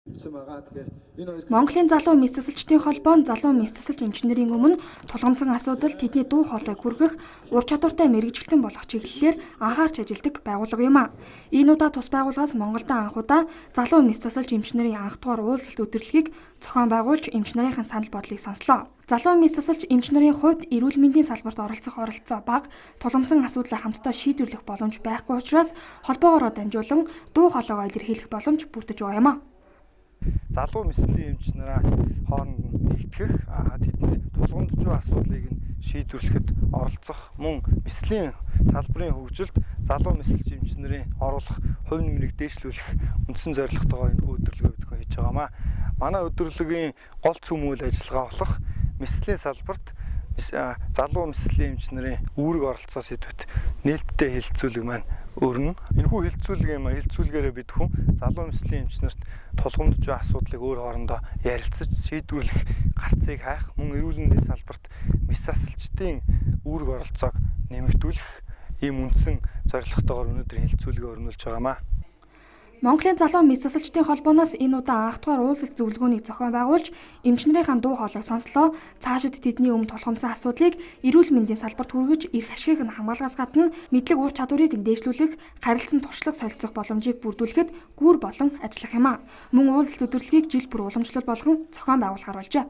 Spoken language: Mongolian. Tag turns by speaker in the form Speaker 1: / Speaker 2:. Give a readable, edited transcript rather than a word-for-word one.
Speaker 1: Байгаа. Тэгэхээр энэ хоёр
Speaker 2: Монголын залуу мэс засалчдын холбоо нь залуу мэс засалч эмч нарын өмнө тулгамдсан асуудал тэдний дуу хоолойг хүргэх, ур чадвартай мэргэжилтэн болох чиглэлээр анхаарч ажилладаг байгууллага юм а. Энэ удаа тус байгууллагаас Монголд анх удаа залуу мэс засалч эмч нарын анх дугаар уулзалт өдөрлөгийг зохион байгуулж эмч нарын санал бодлыг сонслоо. Залуу мэс засалч эмч нарын хувьд эрүүл мэндийн салбарт оролцох оролцоо бага, тулгамдсан асуудлаа хамтдаа шийдвэрлэх боломж байхгүй учраас холбоогоороо дамжуулан дуу хоолойгоо илэрхийлэх боломж бүрдэж байгаа юм а.
Speaker 3: Залуу мэслийн эмч нараа хооронд нь нэгтгэх, тэдэнд тулгамдж буй асуудлыг нь шийдвэрлэхэд оролцох, мөн мэслийн салбарын хөгжилд залуу мэсэлч эмч нарын оруулах хувь нэмрийг дээшлүүлэх үндсэн зорилготойгоор энэхүү өдөрлөгөө бид хийж байгаамаа. Манай өдөрлөгийн гол цөм үйл ажиллагаа болох мэслийн салбарт залуу мэслийн эмч нарын үүрэг оролцоо сэдвэт нээлттэй хэлэлцүүлэг маань өрнө. Энэхүү хэлэлцүүлгээрээ бид хүн залуу мэслийн эмч нарт тулгамдж буй асуудлыг өөр хоорондоо ярилцаж шийдвэрлэх гарцыг хайх, мөн эрүүл мэндийн салбарт мэс засалчдын үүрэг оролцоог нэмэгдүүлэх ийм үндсэн зорилготойгоор өнөөдөр хэлэлцүүлгээ өрнүүлж байгаамаа.
Speaker 2: Монголын залуу мэс засалчдын холбооноос энэ удаа анх дугаар уулзалт зөвлөгөөнийг зохион байгуулж эмч нарынхаа дуу хоолойг сонслоо. Цаашид тэдний өмнө тулгамдсан асуудлыг эрүүл мэндийн салбарт хүргэж эрх ашигыг нь хамгаалахаас гадна мэдлэг ур чадварыг нь дээшлүүлэх, харилцан туршлага солилцох боломжийг бүрдүүлэхэд гүүр болон ажиллах юм а. Мөн уулзалт өдөрлөгийг жил бүр уламжлал болгон зохион байгуулахаар болжээ.